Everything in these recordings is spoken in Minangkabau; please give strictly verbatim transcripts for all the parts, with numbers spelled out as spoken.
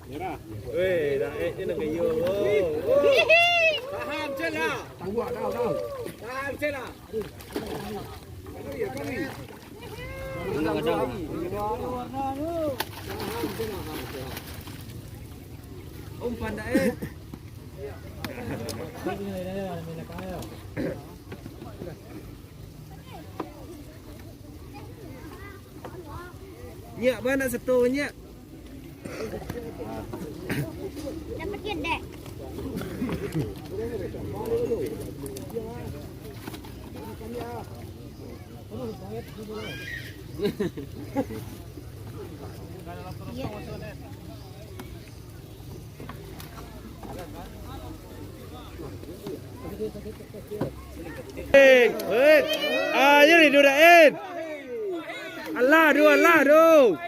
Merah. Weh, dah, eh, dia nak kayu. Oh, oh. Tahan, Cel, lah. Tangguak, dah, dah. Tahan, Cel, lah. Aduh, ya, kami. Tahan, Cel, lah. Tahan, Cel, lah. Umpan dah, eh. Nyiak bana sato nyiak. Dapat kedek. Iya. Eh, eh. Ah, jadi duda, eh. Alah, du, alah, du.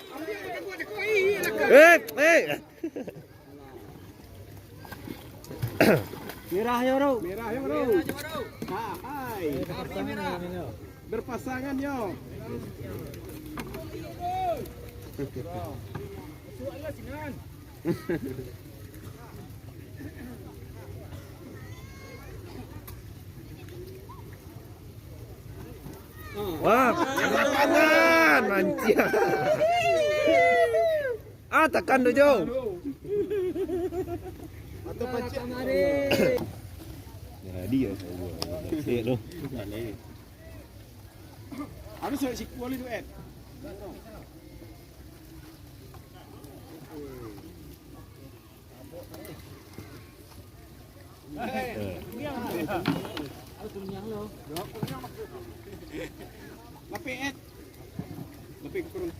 Eh, eh. Merah yo, bro. Merah yo, bro. Ha, hai. Berpasangan yo. Wah, tangan, manciang. Ah, takan tu, Jo. Atau pancik. Jadi ya, saya. Cek tu. Harus saya siku kali tu, Ed. Lapik, Ed. Lapik ke perut.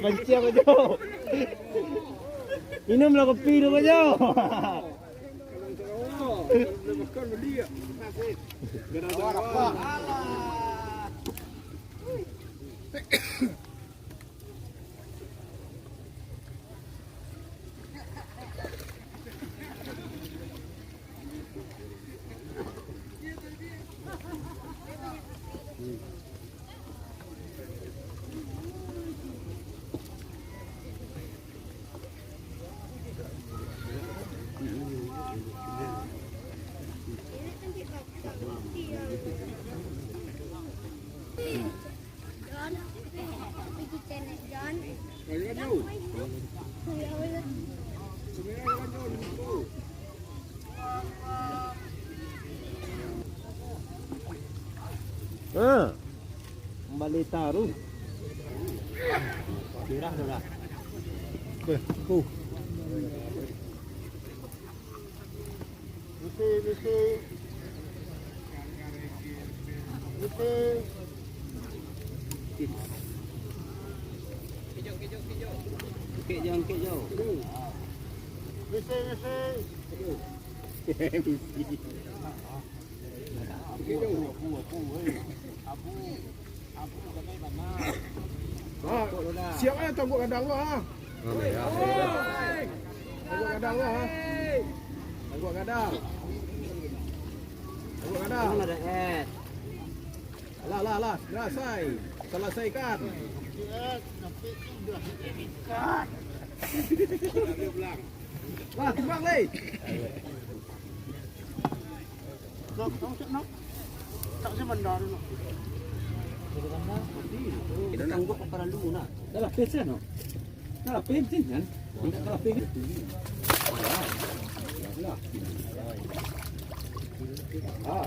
Panciang aja. Minumlah kopi dulu aja. Ha. Kembali taruh. Merah tu dah. Beh, tu. Misi, misi. Misi. Kejap, kejap, kejap. Kejap, kejap. Misi, misi. Misi. Kejap. Ah, siap eh, tangguak gadang tu, ah. Tangguak gadang tu, ah. Tangguak gadang. Tangguak gadang. Alah, alah, alah. Salasai. Salasaikan. Lah, timbang, leh. Nak, nak, nak. Tak, saya bandar, nak. Kita tangguak apa lalu, nak? Dah lah, pesen, nak. Dah lah, pesen, kan? Dah lah, pesen. Ah. Ah.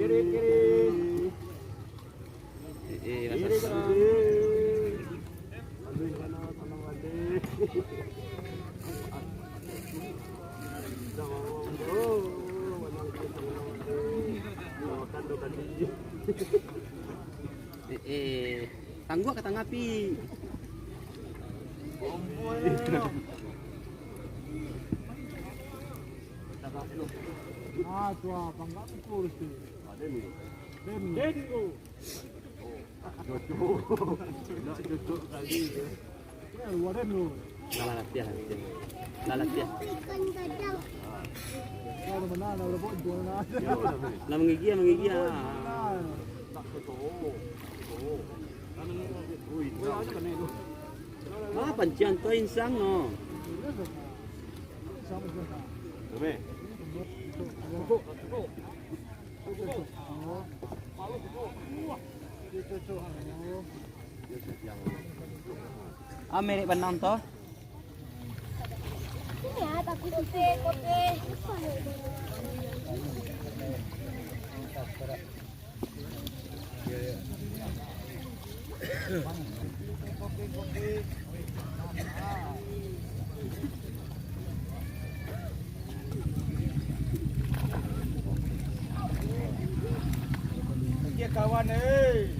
Kiri, kiri. Eh, eh, kiri, kiri. Eh, eh. Tangguak ka tangah api. Ah, tu ah, bang, nggak betul tu. Den. Den tu. Cocok. Nak cocok kali ya. Ya, luar den tu. Lah, lah, latihan, latihan. Lah, latihan. Kalau menang, dah boleh buat jual lah. Lah, menggigil, menggigil. Lah, pancian tu insang no. Ah, merek benang tu. Ini ah, tapi putih, putih. Oke, kawan, eh.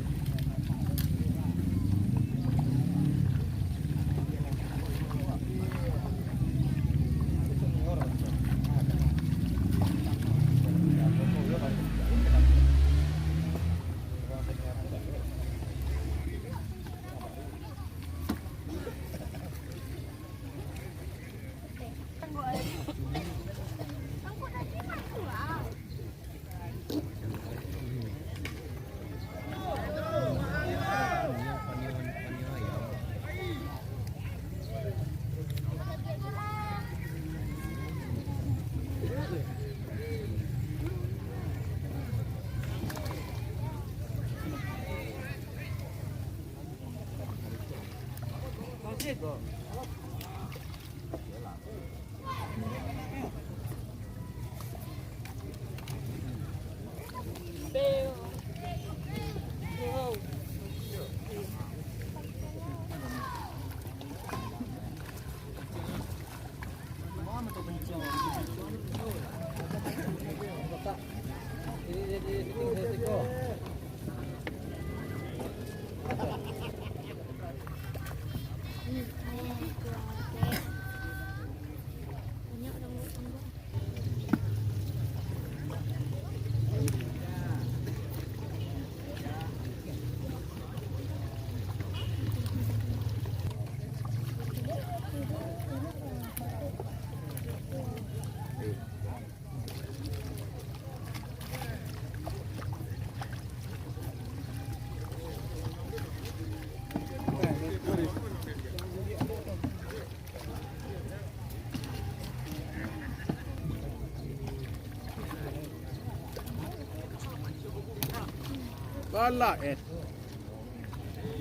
Galak, Ed.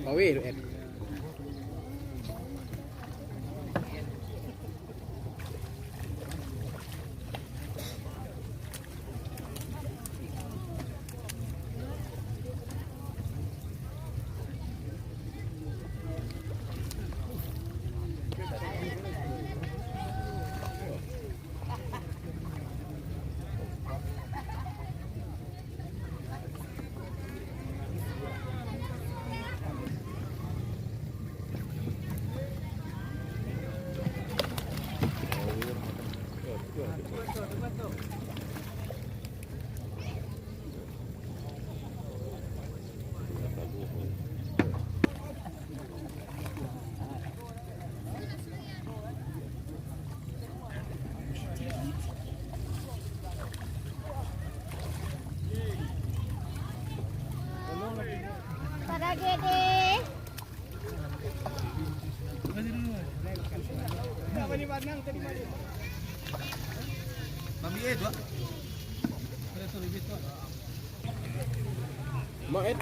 Kawin, Ed. Paragede. Mak, eh.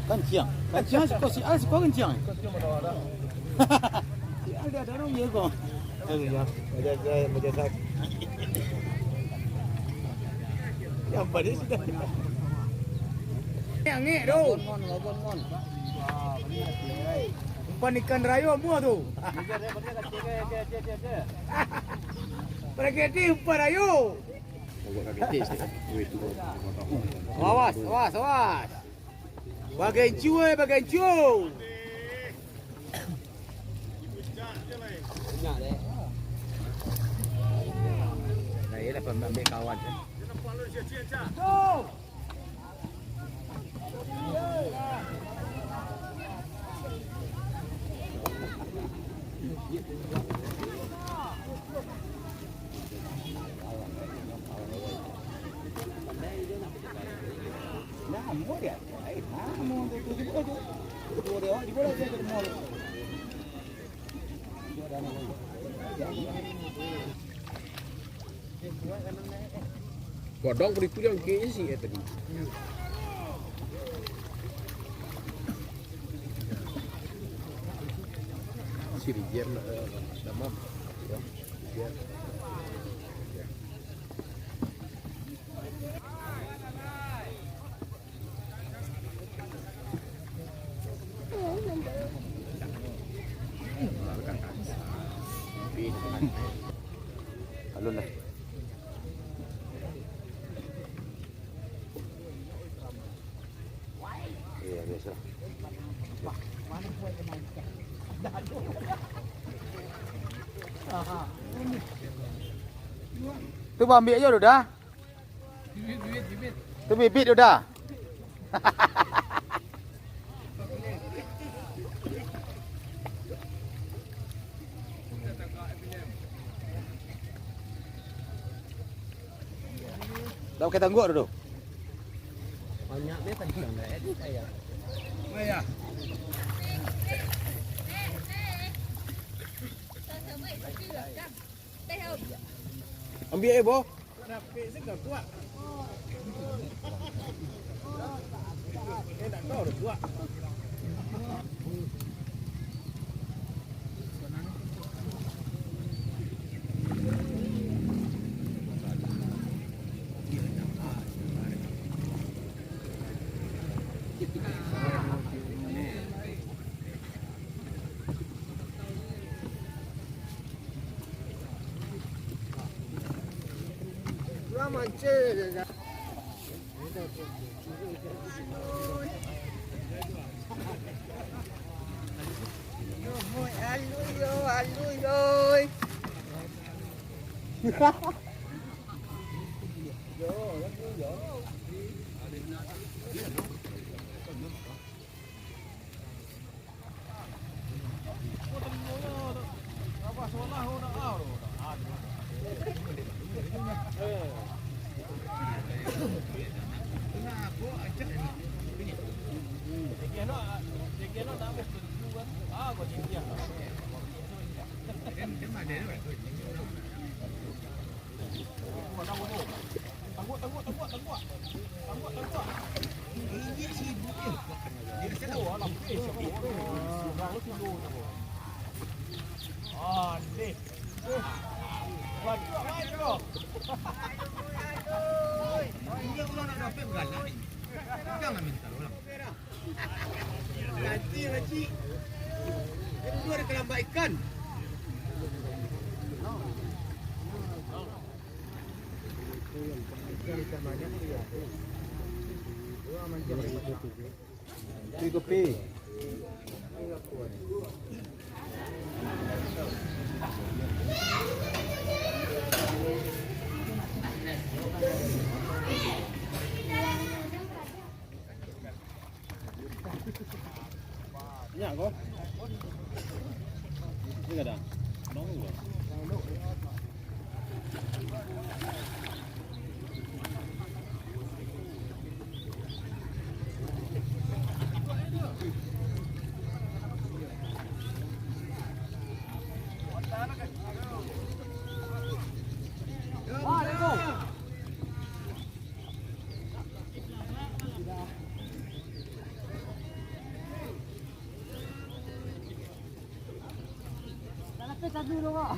Kanciang. Kanciang siko si Al, siko kanciang. Si Al dia ada orang dia ko. Aduh, ya. Baca, baca, baca. Yang pada sudah. Yang ni tu. Mon, mon, mon, mon. Umpan ikan rayo mua tu. Paragede umpan rayo. Awas, awas, awas. Bagencu, eh, bagencu. Nah, iyalah, ambil kawan, kan. Godong beriku yang kecil sih, eh, tadi. Sirijen, eh, damam. Ya. Ya. Alun lah. Iya, biasa. Tu baambiak jo, Duda. Tu bibit, Duda. Dah pakai tangguak tu, tu. Banyak dia tadi yang dah edit saya. Ambiak, eh, boh. Nanti, Haji. Itu ada kalambaikan. Kopi, kopi. Nyak ko? Ni kadang. Nong lu. Dah lapeh satu tu, Kak.